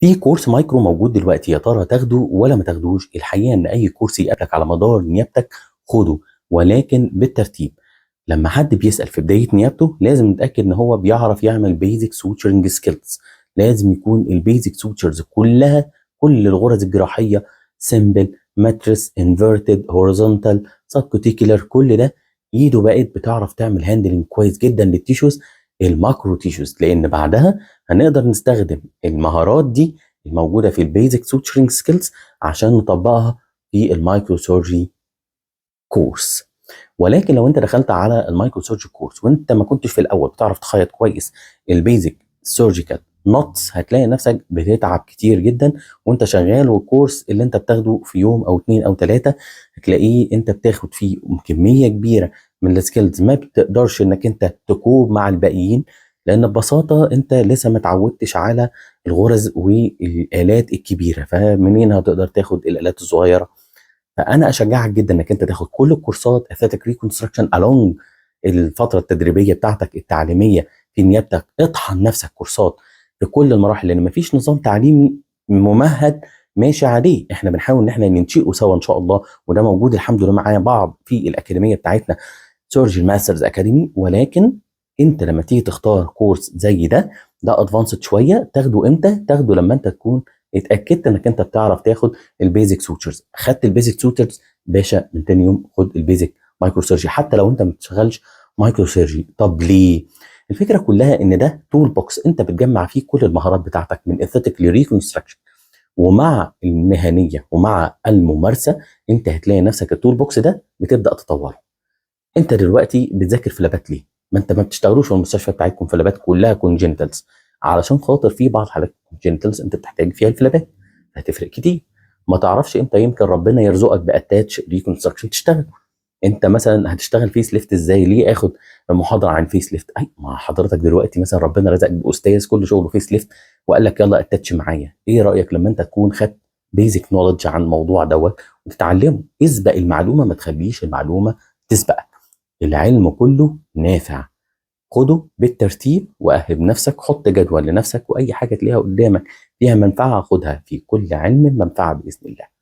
في كورس مايكرو موجود دلوقتي، يا ترى تاخده ولا ما تاخدوش؟ الحقيقة ان اي كورس يقابلك على مدار نيابتك خده، ولكن بالترتيب. لما حد بيسأل في بداية نيابته لازم نتأكد ان هو بيعرف يعمل basic suturing skills. لازم يكون ال basic sutures كلها، كل الغرز الجراحية، simple، mattress، inverted، horizontal، subcuticular، كل ده ايده بقت بتعرف تعمل handling كويس جدا لل tissues، ال macro tissues، لان بعدها هنقدر نستخدم المهارات دي الموجودة في ال basic suturing skills عشان نطبقها في ال microsurgery course. ولكن لو انت دخلت على ال microsurgery course وانت ما كنتش في الاول بتعرف تخيط كويس ال basic surgical knots، هتلاقي نفسك بتتعب كتير جدا وانت شغال، والكورس اللي انت بتاخده في يوم او اتنين او تلاتة هتلاقيه انت بتاخد فيه كمية كبيرة من ال skills، ما بتقدرش انك انت ت cope مع الباقيين، لان ببساطة انت لسه ما اتعودتش على الغرز والالات الكبيره، فمنين هتقدر تاخد الالات الصغيره؟ فانا اشجعك جدا انك انت تاخد كل الكورسات aesthetic reconstruction along الفترة التدريبية بتاعتك التعليمية في نيابتك. اطحن نفسك كورسات في كل المراحل، لان مفيش نظام تعليمي ممهد ماشي عليه، احنا بنحاول ان احنا ننشئه سوا ان شاء الله، وده موجود الحمد لله معايا بعض في الاكاديمية بتاعتنا Surgeon Masters Academy. ولكن انت لما تيجي تختار كورس زي ده، ده advanced شويه، تاخده امتى؟ تاخده لما انت تكون اتاكدت انك انت بتعرف تاخد ال basic sutures. خدت ال basic sutures باشا، من تاني يوم خد ال basic microsurgery، حتى لو انت ما بتشتغلش microsurgery. طب ليه؟ الفكرة كلها ان ده toolbox انت بتجمع فيه كل المهارات بتاعتك من aesthetic ل reconstruction، ومع المهنية ومع الممارسة انت هتلاقي نفسك ال toolbox ده بتبدا تطوره. انت دلوقتي بتذاكر flap ات ليه؟ ما انت ما بتشتغلوش في المستشفى بتاعتكم flap ات، كلها congenitals، علشان خاطر في بعض حالات congenitals انت بتحتاج فيها ال flap ات، هتفرق كتير. ما تعرفش امتى يمكن ربنا يرزقك ب attach reconstruction تشتغل. انت مثلا هتشتغل face lift ازاي؟ ليه اخد محاضرة عن face lift؟ اي ما حضرتك دلوقتي مثلا ربنا رزقك باستاذ كل شغله face lift وقال لك يلا attach معايا. ايه رايك لما انت تكون خدت basic knowledge عن الموضوع دوت وتتعلمه؟ اسبق المعلومه، ما تخليش المعلومة تسبقك. العلم كله نافع، خده بالترتيب وأهب نفسك، حط جدول لنفسك، واي حاجة تلاقيها قدامك فيها منفعه خدها. في كل علم منفعه باذن الله.